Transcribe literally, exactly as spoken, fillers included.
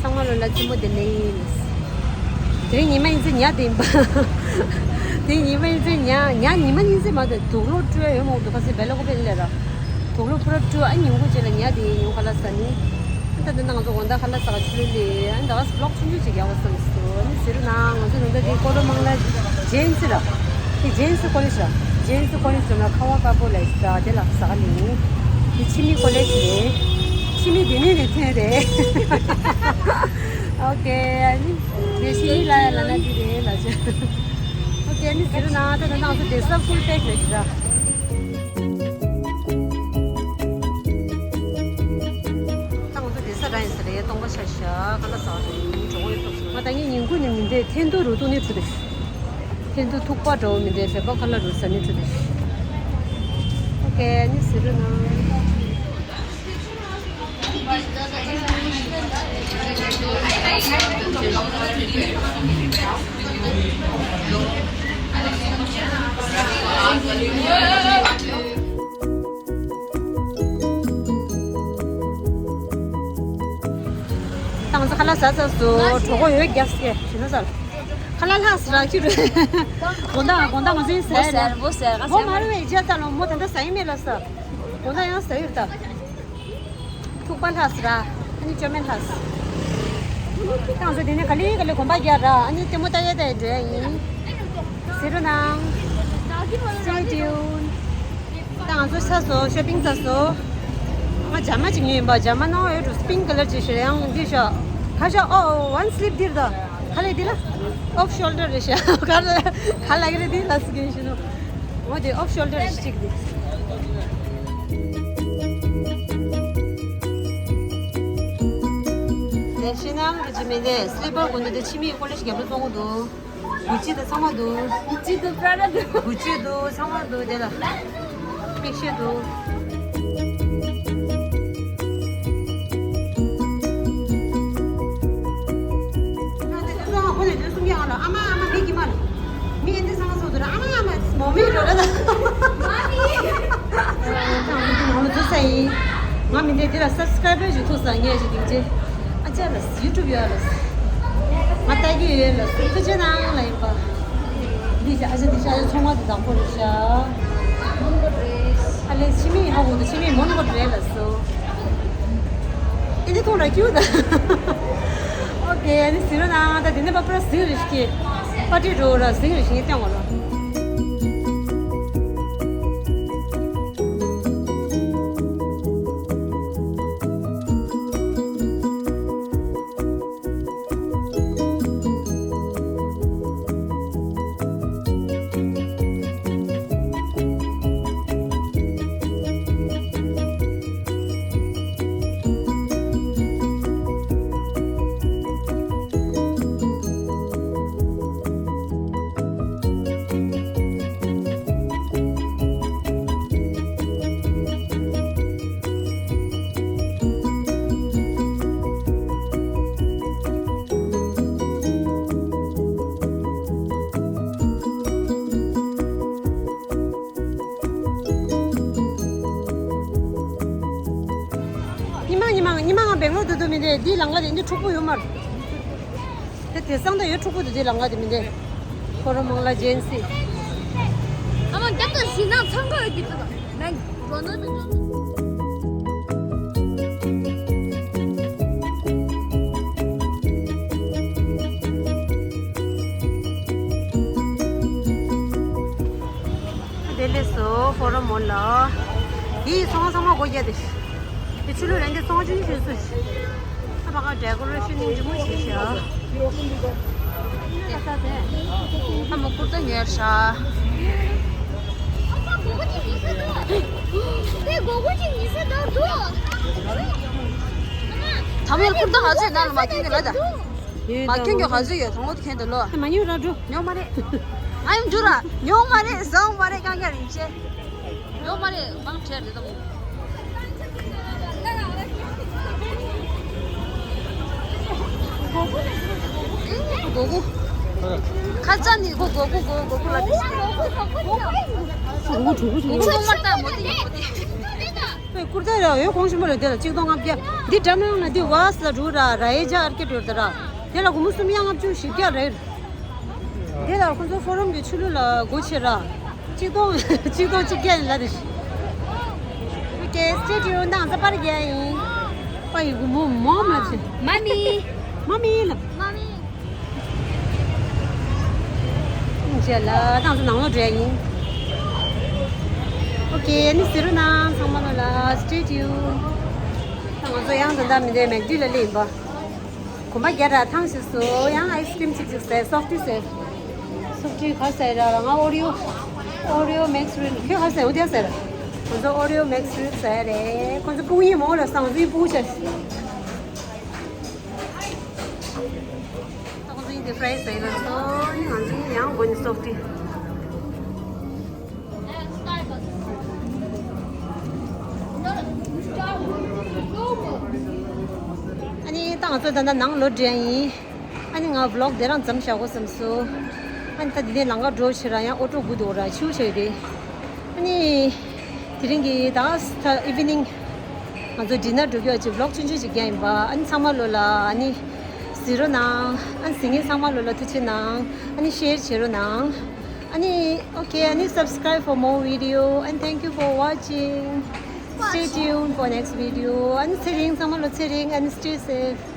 ཚང་མ་ལོ་ན་ཆེན་པོ་དེ་ལེན། དེ་རིང་ཉི་མ་ཡིན་ཚེ་ཉ་དེ་ཡིན་པ། དེ་ཉི་མ་ཡིན་ཚེ་ཉ་ཉ་ཉི་མ་ཡིན་ཚེ་མ་དེ་དུག་ལོག་སྤྲོད་ཡོད་མོག་དུ་ཁ་སེ་བེ་ལ་ཀོ་བེ་ལེ་ར། དུག་ལོག་ཕུ་ར་སྤྲོད་ཨ་ཉིན་གུ་ཅེ་ལ་ཉ་དེ་ཡིན་ཁ་ལ་ས་ནི། ད་དེ་ནང་ཚོ་གོང་ད་ཁ་ལ་ས་ག་ཆུ་ལེ་ལེ་ཨ་ད་ག་སི་ལོག་ཆུང་ཆུང་ཅིག་ཡག་པ་སམ་སོ་ནི་ཟེར་ན་ང་ཚོ་ནང་ད་དེ་ཀོ་རོ་མང་ལ་ཇེན་སི་ར། དེ་ཇེན་སི་ཀོ་ལེ་ཇི་ར། ཇེན་སི་ཀོ་ལེ་ཇི་ན་ཁ་བ་ཀ་པོ་ལ་ས་དེ་ལ་ས་ག་ལེ་ནི། དེ་ཕྱི་མི་ཀོ་ལེ་ཇི་རེད། ཕྱི་མི་དེ་ནི་ནི་ཐོན་རེད། ཨོ་ཀེ། ཨ་ནི་དེ་ཤི་ལ་ཡ་ལ་ན་དེ་རེད་ལ་ཆ། ཨོ་ཀེ། ཨ་ནི་ཟེར་ན་ད་ད་ང་ཚོ་དེ་ས་ཕུལ་པེག་རེད་ཟེར། ད་ང་ཚོ་དེ་ས་ར་ཡིན་ཟེར་རེད། སྟོང་པ་ཤ་ཤ་ཁ་ལ་ཟ་རེད། གྲོགས་ཡོད་ཐོག་སོང་། ང་ད་ངས་ཉིན་གུང་ནས་མི་འདས་འཐེན་ཐུག་རུ་ཏུ་ནས་ཁྲུ་དེ། འཐེན་ཐུག་ཐུག་པ་འགྲོ་མི་འདས་བེ་པ་ཁ་ལ་རུ་ཟ་ནས་ཁྲུ་དེ། ཨོ་ཀེ། ཨ་ནི་ཟེར་རེད་ན། ཏང་ས་ཁ་ལག་ཟ་ཚར་སོང་། གྲོད་ཁོག་ཡོད་རྒྱགས་སྐད་ཞུ་ན་ཟ། ཁ་ལག་ལྷག་སི་རག་ཁྱུ་རུ། དགོང་དག་དགོང་དག་ང་ཚོའི་ཟས་རེད། མོ་མ་རུ་བའི་རྒྱ་ཚ་ལོ་མོ་ད་ལྟ་ཟ་ཡི་མེད་ལ་ས། དགོང་དག་ཡང་ཟ་ཡོད་ད། ཐུག་པ་ལྷག་སི་ར། ཨ་ནི་ཅོ་མེན་ལྷག་སི། ཏང་ས་དེ་ནས་ག་ལེ་ག་ལེ་གོམ་པ་རྒྱག་ར། ཨ་ནི་ལྟད་མོ་ལྟ་ཡས་ད་ཡས་འགྲོ་ཡ་ཡིན། ཟེར་རོ་ནང་། Stay tuned། ད་ང་ཚོ་ཚར་སོང་། ཤོ་པིང་ཚར་སོང་། ང་ཇ་མ་ཅིག་ཉོས་ཡིན་པ། ཇ་མ་ནང་ཡོད་འགྲོ། སི་པིང་ཀ་ལར་ཅིག་ཤར་ཡང་འདི་ཤ། ཁ་ཤ་ཨོ་ཝན་སི་ལིབ་འདིར་ད། ཁ་ལེ་འདི་ལ། ཨོཕ་ཤོལ་ཌར་རེད་ཤ། ཁ་ལ་ཁ་ལ་གི་རེད་འདི་ལ་སི་གིན་ཤི་ནོ། འོ་དེ་ཨོཕ་ཤོལ་ཌར་ཅིག་འདི། དེ་ཤི་ནང་གི་ཅི་མི་དེ་སི་ལིབ་པར་གོན་ནི་དེ་ཕྱི་མིག་ཀོ་ལེ་ཇི་རྒྱབ་ལ་གཏོང་གི་འདུག་གུ་ཅི་དང་ཚང་མ་འདུག་གུ་ཅི་འདུག་པྲ་ཌ་འདུག་གུ་ཅི་འདུག་ཚང་མ་འདུག་དེ་ལ་མིག་ཤེལ་འདུག་ང་དེ་ཚོ་ཧོ་ནས་ལོས་གསུང་གི་ཨ་ལ་ཨ་མ་ཨ་མ་མིག་གི་མ་ལ་མི་ཨེ་འདི་ཚང་མ་ཚོ་འདུག་ར། ཨ་མ་ཨ་མ་མོ་མིག་འགྲོ་ར་ད། ང་ལ་ཐུག་ས་ཡིན། ང་མི་འདི་འདི་ལ་སབ་སི་ཀ་རའི་བར་ཞིག་ཐུག་ས་ངས་ཞིག་སྡིག་ཅེ། ཨ་ཅག་ལ་ཡུ་ཊུབ་ཡོད་ལ། ང་ལྟ་གི་ཡོད་ལ་སུ་ཐུགས་རྗེ་གནང་ལ་ཡིན་པ། འདི་ཤ་ཨ་ཅག་འདི་ཤ་ཨ་ཅག་ཚོང་བ་འདི་དང་པོ་རེད་ཤ། ཨ་ལས་ཕྱི་མིག་ཧ་གོ་འདུག་ཕྱི་མིག་མོན་གོ་རེད་ལ་སོ། ཨེ་འདི་ཐོང་ར་ཀྱུ་ད། ཨོ་ཀེ། ཨ་ནི་ཟིན་ར་ན་ད་དེ་ནས་པ་པ་ར་ཟིན་རེ་ཤི་ཀེ། པ་ཏི་འགྲོ་ར་ཟིན་རེ་ཤི་ངེ་སྟེང་བ་ར། ཉི་མ་ཉི་མ་ཉི་མ་ང་སྦེང་ལོར་དུ་དུ་མི་འདུག་འདི་ལང་ག་དེ་འདི་འཁྲུག་པོ་ཡོད་མ་རེད། དེ་དེང་སང་ད་ཡོད་འཁྲུག་པོ་དེ་དེ་ལ་ང་དེ་མི་འདྲ། ཁོ་རང་མང་ལ་ཇེན་སི། ཨ་མ་རྒྱབ་ཏུ་ཞིག་ན་ཚང་ག་ཡོད་ཀྱི་འདུག་ནང་འགྲོ་ན་མི་འགྲོ། དེ་ལས་སོ་ཁོ་རང་མོ་ལ། དེའི་ཚོང་ཚང་མ་སྒོ་རྒྱག་དེ། དེ་ཕྱི་ལོགས་ལ་འདི་གཙང་ཆུ་ཞིག་སུ། ཨ་ཕ་ཁ་ཌེ་ཀོ་རེ་ཤན་ནི་འཇིགས་མོ་ཞིག་བྱས། ཨ་མ་ཀུར་ཏ་ཉར་ཤག་ད་མོའི་ཀུར་ཏ་ང་ཚོའི་ནང་ལ་མ་ཁྱོད་ཀྱི་ལ་ད། མ་ཁྱོད་ཀྱི་ག་ཚོད་ཡོད་དང་པོ་དེ་ཁྱོད་དུ་ལོ། མ་ཉོ་ར་འགྲོ། ཉོ་མ་རེད། ང་ཡང་འགྲོ་ར་ཉོ་མ་རེད་བཟང་མ་རེད་རྐང་རྐྱང་རིན་ཆེ། ཡོད་མ་རེད་མང་ཆེ་རེད་དམ། སྒོ་སྒོ། ཁ་ཙ་ནི་ཁོ་སྒོ་སྒོ་སྒོ་སྒོ་ལ་དེ། སྒོ་སྒོ་སྒོ་སྒོ་མ་ལྟ་མོ་དེ་ཡོད་མོ་དེ། ཀུར་ཏ་ལ་ཡོད་གོང་ཆེན་པོ་རེད། དེ་ལ་གཅིག་སྟོང་ལྔ་བརྒྱ། འདི་འགྲམ་ནང་ལ་འདི་ཝཱས་ལ་འགྲོ་ར་ར་ཡེ་ཇ་ཨར་ཀེ་ཏོར་ད་ར། དེ་ལ་སྒོར་མོ་སུམ་བརྒྱ་ལྔ་བཅུ་བཞི་བརྒྱ་རེད། དེ་ལ་ཁོང་ཚོ་ཕོ་རམ་གྱི་ཆུ་ལུད་ལ་སྒོ་ཕྱེ་ར། གཅིག་སྟོང་གཅིག་སྟོང་གཅིག་བརྒྱ་ཡིན་ལ་རེད། ཨོ་ཀེ། stay tuned. ད་ང་ཚོ་པར་རྒྱག་ཡིན། པ་ཡི་སྒོར་མོ་མོ་མ་ཚེ། མ་མི། མ་མི་ལ། མ་མི། རྗེས་ལ་ད་ང་ཚོ་ནང་ལོགས་འགྲོ་ཡ་ཡིན། ཨོ་ཀེ། ཨ་ནི་གཟིགས་རོགས་གནང་། ཚང་མ་ལོ་ལ་stay tuned. ད་ང་ཚོ་ཡང་ད་ལྟ་མི་འདྲའི་མེག་ཌི་ལ་སླེབས་ཡིན་པ། གོམ་པ་བརྒྱབ་ར་ཐང་ཞིག་སུ་ཡང་ཨའི་སི་ཀྲིམ་ཅིག་ཅིག་ཟས། སོབ་ཊི་ཟས། སོབ་ཊི་ག་ཟས་ར། ང་ཨོ་རི་ཡོ། ཨོ་རི་ཡོ་མེག་སི་རིལ། ཁྱོད་ག་ཟས། འོ་དེ་ཟས་ར། ང་ཚོ་ཨོ་རི་ཡོ་མེག་སི་རིལ་ཟས་རེད། ཁོང་ཚོ་སྤུག་ཡིན་མོ་ལ་སང་ཚུའི་སྤུག་བྱས། ད་ཁོང་ཚོ་ཡིན་དེ་ཕ་རའི་ཟས་ལ་སོ་ཡིན། ང་ཚོ་ཡིན་ཡང་སྒོ་ནས་སོབ་ཊི། ཨ་ནི་ད་ང་ཚོ་ད་ལྟ་ནང་ལོགས་འགྲོ་ཡ་ཡིན། ཨ་ནི་ང་བི་ལོག་དེ་རང་མཚམས་བཞག་དགོས་བསམ་སོང་། ཨ་ནི་ད་འདི་ནས་ལམ་ཁ་འགྲོ་ཕྱིར་ར་ཡང་ཨོ་ཊོ་སྒུག་འདུག་ར། ཆུ་ཆེ་རེད། ཨ་ནི་དེ་རིང་གི་ད་ད་ཨི་ཝི་ནིང་ང་ཚོ་ཌི་ནར་འགྲོ་རྒྱུ་ཅིག་བི་ལོག་ཆུང་ཆུང་ཅིག་རྒྱག་ཡིན་པ། ཨ་ནི་ཚང་མ་ལོ་ལ་ཨ་ནི་གཟིགས་རོགས་གནང་། ཨ་ནི་གཟིགས་མཁན་ཚང་མ་ལོ་ལ་ཐུགས་རྗེ་གནང་། ཨ་ནི་ཤེར་བྱེད་རོགས་གནང་། ཨ་ནི་ཨོ་ཀེ། ཨ་ནི་subscribe for more video and thank you for watching. Stay tuned for next video. ཨ་ནི་ཚེ་རིང་། ཚང་མ་ལོ་ཚེ་རིང་། and stay safe.